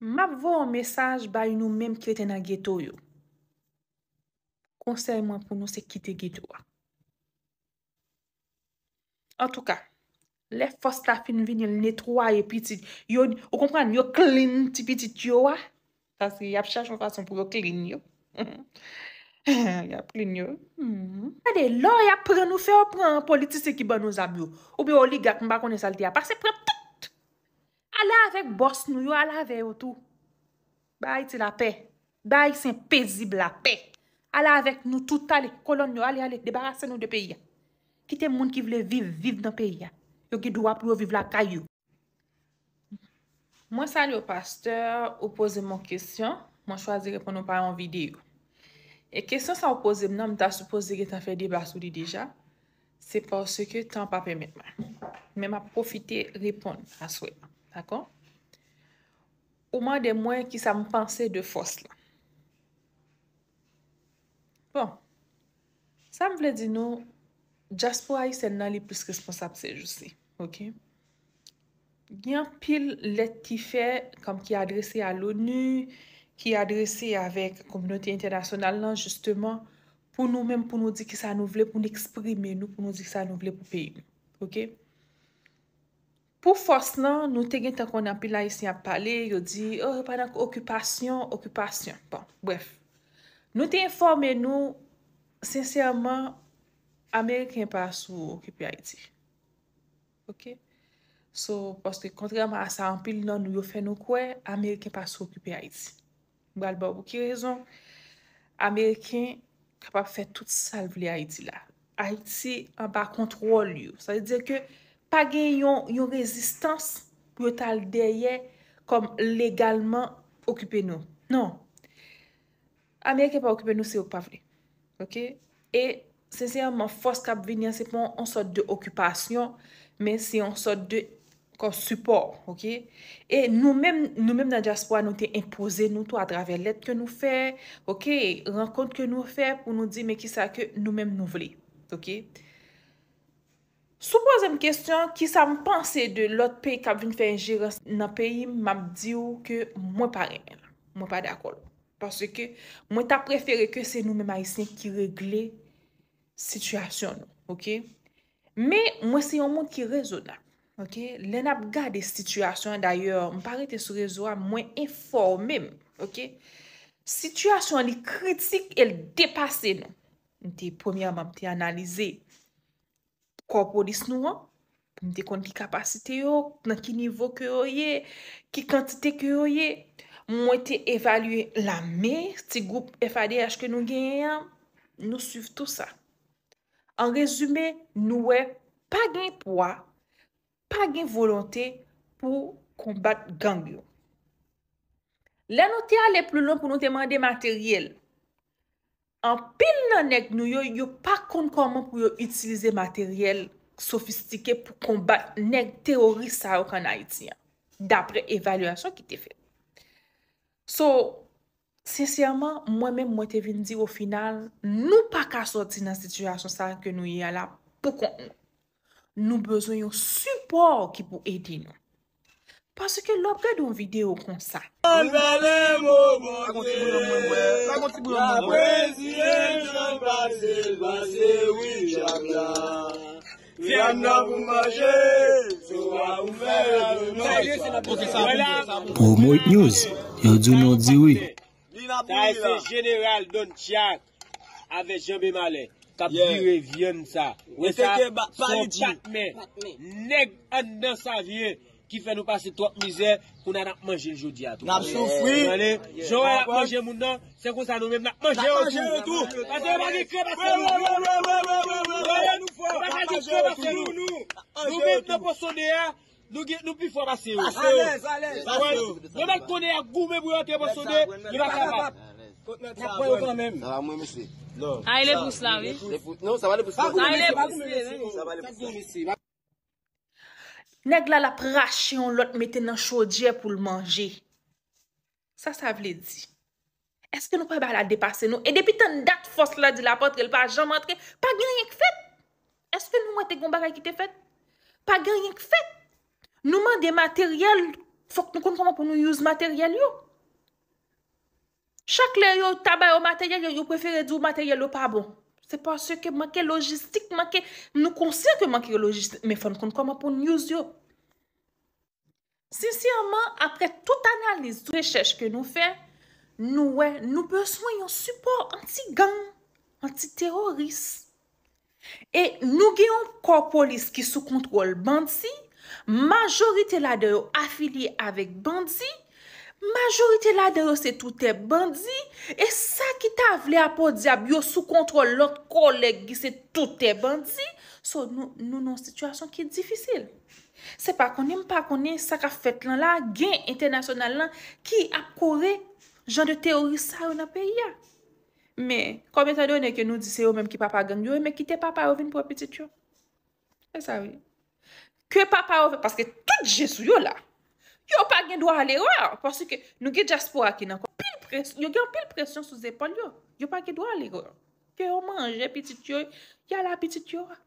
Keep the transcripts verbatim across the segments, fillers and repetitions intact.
M ap voye yon mesaj bay nou menm ki rete nan geto yo. Konsèy mwen pou nou se kite geto a. Antouka, lè fòs la fin vini, l netwaye pitit yo, ou konprann, yo clean ti pitit yo a, paske y ap chache yon fason pou yo clean yo. Y ap clean yo. Hmm. Gade, lò y ap pran nou, fè yo pran politisyen ki ban nou zam yo, oubyen oligak, m pa konnen sa l te a, pase pran tout. Ale avèk bòs nou yo, ale avè yo tou. Ba Ayiti lapè. Ba Ayisyen pezib lapè. Ale avèk nou tout, ale, kolòn yo, ale, ale, debarase nou de peyi a. Kite moun ki vle viv, viv nan peyi a. Yo gen dwa pou yo viv lakay yo. Mwen salye w, pastè, ou poze m yon kesyon, mwen chwazi reponn ou pa yon videyo. E kesyon sa w poze m nan, m ta sipoze gentan fè deba sou li deja. Se paske tan pa pèmèt mwen. Men m ap pwofite reponn aswè a, dakò? Ou mande mwen kisa m panse de fòs la. Bon, sa m vle di nou, dyaspora ayisyèn nan li plis responsab sejousi, oke? Gen anpil lèt ki fè, kòm ki adrese a l'ONU, ki adrese avèk kominote entènasyonal lan, jisteman, pou nou menm, pou nou di kisa nou vle, pou nou eksprime nou, pou nou di kisa nou vle pou peyi nou. Oke? Pou fòs lan, nou te gentan konnen anpil Ayisyen ap pale, yo di, oh, yo pa nan okipasyon, okipasyon. Bon, brèf. Nou te enfòme nou, sensèman, Ameriken pa sou okipe Ayiti. Oke? So, paske kontrèman a sa, anpil nan nou yo fè nou kwè, Ameriken pa sou okipe Ayiti. M pral ba w pou ki rezon. Ameriken kapab fè tout sa l vle Ayiti la. Ayiti anba kontwòl yo. Sa vle di ke pa gen yon, yon rezistans pou yo t al dèyè kòm legalman okipe nou. Non. Ameriken pa okipe nou, se yo k pa vle. Oke? E, sensèman, fòs k ap vini an, se pa yon, yon sòt de okipasyon, men se yon sòt de, kòm sipò, oke? E nou menm, nou menm nan dyaspora, nou te enpoze nou tou atravè lèt ke nou fè, oke? Rankont ke nou fè pou nou di, men kisa ke nou menm nou vle, oke? Si w poze m kesyon, kisa m panse de lòt peyi k ap vin fè enjerans nan peyi m, m ap di w ke mwen pa renmen l. Mwen pa dakò l. Paske mwen ta prefere ke se nou menm Ayisyen ki regle sitiyasyon nou, oke? Men, mwen se yon moun ki rezonab, oke? Lè n ap gade sitiyasyon an, dayè, m pa rete sou rezo a, mwen enfòme m, oke? Sitiyasyon an, li kritik e l depase nou. M te, premyèman, m te analize kò polis nou an, pou m te konn ki kapasite yo, nan ki nivo ke yo ye, ki kantite ke yo ye. Mwen te evalye lame, ti gwoup F A D H ke nou genyen an, nou swiv tou sa. An rezime, nou wè pa gen pwa, pa gen volonte pou konbat gang yo. Lè nou te ale pli lwen pou nou te mande materyèl, anpil nan nèg nou yo, yo pa konn kòman pou yo itilize materyèl sofistike pou konbat nèg teworis sa yo k ann Ayiti an, daprè evalyasyon ki te fèt. So, sensèman, mwen menm, mwen te vin di, o final, nou pa ka sòti nan sitiyasyon sa a ke nou ye a la pou kont nou. Nou bezwen yon sipò ki pou ede nou. Paske lè w ap gade yon videyo konsa, Promote News, yo di w non di wi. Sa se Jeneral Don Jack avèk Janbe Malè k ap vire vyann sa. Wè sa, se yon patnè. Nèg anndan Savyen ki fè nou pase twòp mizè pou n al ap manje l jodi a tou. N ap soufri. Jan w wè y ap manje moun nan, se konsa nou menm n ap manje yo tou. Paske yo pa gen kran pase nou. Yo pa ka gen kran pase nou. Nou menm nan Pòsonde a, nou gen, nou pi fò pase yo. Alèz, alèz. Yo mèt konnen y ap goumen pou yo antre Pòsonde, yo pa kapab. N ap pran yo kanmenm. Sa va mwen, mesye. Ay, le pous la, wi. Le pous, non, sa va le pous. Ay, le pous, wi. Sa va le pous. Nèg la, l ap rache yon lòt mete nan chodyè pou l manje. Sa sa vle di? Èske nou pa bay la depase nou? E depi tann dat fòs la di l ap antre, l pa janm antre, pa gen anyen k fèt. Èske nou wè te gen yon bagay ki te fèt? Pa gen anyen k fèt. Nou mande materyèl, Fòk nou konn kòman pou nou use materyèl yo. Chak lè yo ta ba yo materyèl, yo, yo prefere di w materyèl yo pa bon. Se paske manke lojistik, manke, nou konsyan ke manke lojistik, men fò n konn kòman pou n use yo. Sensèman, apre tout analiz, tout rechèch ke nou fè, nou wè nou bezwen yon sipò anti-gang, anti-teworis. E nou gen yon kò polis ki sou kontwòl bandi, majorite ladan yo afilye avèk bandi, majorite ladan yo se toutè bandi, e sa ki ta vle a podyab yo sou kontwòl lòt kòlèg ki se toutè bandi. So, nou, nou nan yon sitiyasyon ki difisil. Se pa konnen m pa konnen sa k ap fèt lan la, gen entènasyonal lan ki ap kore jan de teworis sa yo nan peyi a. Men, kòm etandone ke nou di se yo menm ki papa gang yo, men kite papa yo vin pran pitit yo. Se sa, wi. Ke papa yo, paske tout je sou yo la. Yo pa gen dwa a lerè, paske nou gen dyaspora ki nan pil pres-, yo gen anpil presyon sou zepòl yo. Yo pa gen dwa a lerè. Ke yo manje pitit yo, y ale a pitit yo a.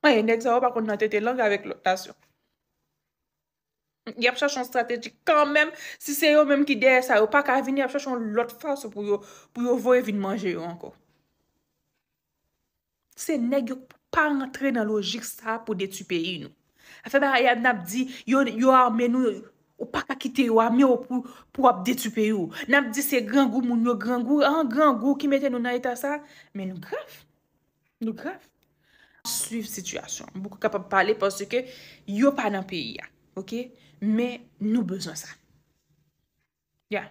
Mwen, nèg sa yo pa konn nan tete lang avèk lòt nasyon. Y ap chache yon estrateji kanmenm. Si se yo menm ki dèyè sa, yo pa ka vini, y ap chache yon lòt fason pou yo, pou yo voye vin manje yo ankò. Se nèg yo pa rantre nan lojik sa pou detwi peyi nou. Afè bagay ap, n ap di, yo, yo ame nou, ou pa ka kite yo ame w pou, pou ap detwi peyi w. N ap di se grangou moun yo, grangou, an grangou ki mete nou nan eta sa, men nou grav. Nou grav. Swiv sitiyasyon. M poko kapab pale paske yo pa nan peyi a. Oke? Men nou bezwen sa. Ya.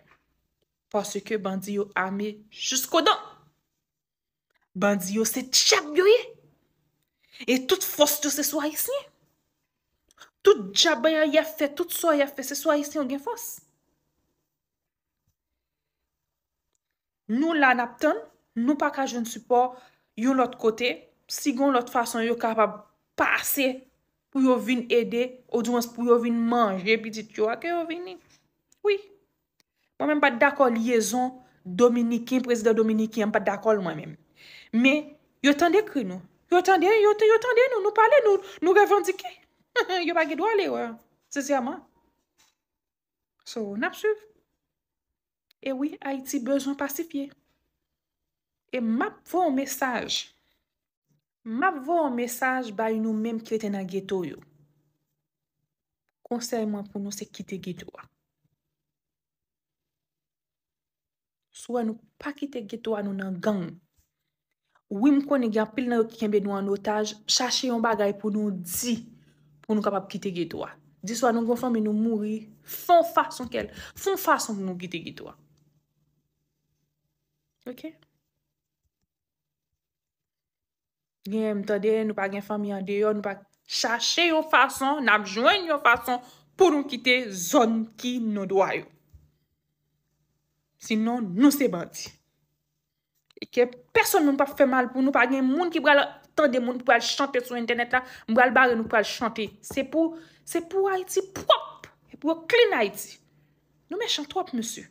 Paske bandi yo ame jiskodan. Bandi yo se dyab yo ye. E tout fòs yo se sou Ayisyen. Tout djab y ap fè, tout sa y ap fè, se sou Ayisyen yo gen fòs. Nou la n ap tann, nou pa ka jwenn sipò yon lòt kote, si gon lòt fason yo kapab pase pou yo vin ede, odimwens pou yo vin manje pitit yo a, ke yo vini. Wi. Mwen menm m pa t dakò lyezon dominiken, prezidan dominiken an, m pa t dakò l mwen menm. Men, yo tande kri nou. Yo tande, yo, yo tande nou, nou pale, nou, nou revandike. Yo pa gen dwa lerè, sensèman. So, n ap swiv. E wi, Ayiti bezwen pasifye. E m ap voye yon mesaj. M ap voye yon mesaj bay nou menm ki rete nan geto yo. Konsèy mwen pou nou se kite geto a. Si w wè nou pa kite geto a, nou nan gang. Wi, m konnen gen anpil nan yo ki kenbe nou an otaj, chache yon bagay pou nou di, pou nou kapab kite geto a. Di swa nou gon fanmi nou mouri, fè yon fason kèl, fè yon fason pou nou kite geto a. Oke? Gen, m tande nou pa gen fanmi andeyò, nou pa chache yon fason, n ap jwenn yon fason pou nou kite zòn ki nou dwa yo. Sinon, nou se bandi. E ke pèsonn moun p ap fè mal pou nou, pa gen moun ki pral tande moun ki pral chante sou entènèt la, m pral bare nou pral chante. Se pou, se pou Ayiti pwòp, e pou yo clean Ayiti. Nou mechan twòp, mesye.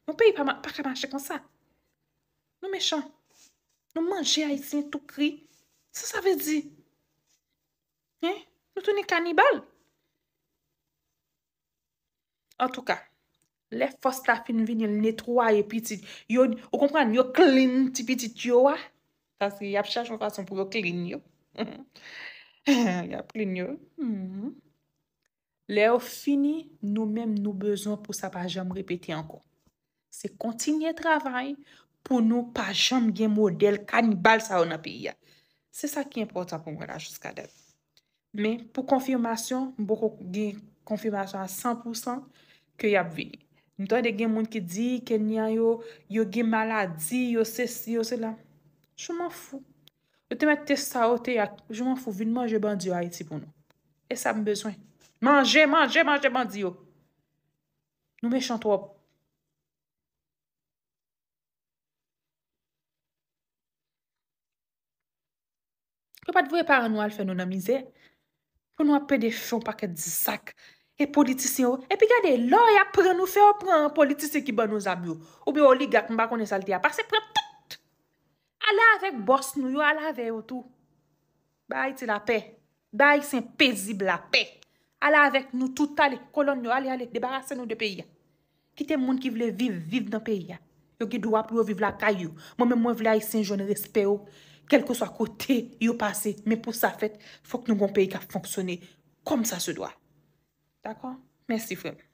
Yon peyi pa, pa ka mache konsa. Nou mechan. Nou manje Ayisyen tou kri. Sa sa vle di? Hein? Nou tounen kanibal. Antouka, lè fòs la fin vini, l netwaye pitit. Yo, ou konprann? Yo clean ti pitit yo a. Paske y ap chache yon fason pou yo clean yo. Y ap clean yo. Mhm. Lè yo fini, nou menm nou bezwen pou sa pa janm repete ankò. Se kontinye travay pou nou pa janm gen modèl kanibal sa yo nan peyi a. Se sa ki enpòtan pou mwen la jiska dat. Men pou konfimasyon, m poko gen konfimasyon a san pou san ke y ap vini. M tande gen moun ki di Kenyan yo, yo gen maladi, yo sesi, yo sela. Je m'en fous. Yo te mèt te sa yo te ak, je m'en fous, vin manje bandi yo Ayiti pou nou. E sa m bezwen. Manje, manje, manje bandi yo. Nou mechan twòp. Yo pa t voye paran nou al fè nou nan mizè. Pou nou ap pede fè yon pakèt zak. E politisyen yo. Epi gade, lò y ap pran nou, fè yo pran politisyen ki ban nou zam yo. Oubyen oligak, m pa konnen sa l te a. Pase pran tout. Ale avèk bòs nou yo, ale avè yo tou. Bay Ayiti lapè. Bay Ayisyen pezib lapè. Ale avèk nou tout, ale, kolòn yo, ale, ale, debarase nou de peyi a. Kite moun ki vle viv, viv nan peyi a. Yo gen dwa pou yo viv lakay yo. Mwen menm, mwen vle Ayisyen jwenn respè yo, kèlkeswa kote yo pase. Men pou sa fèt, fòk nou gon peyi k ap fonksyone kòm sa se dwa. Dakò? Mèsi, frè m.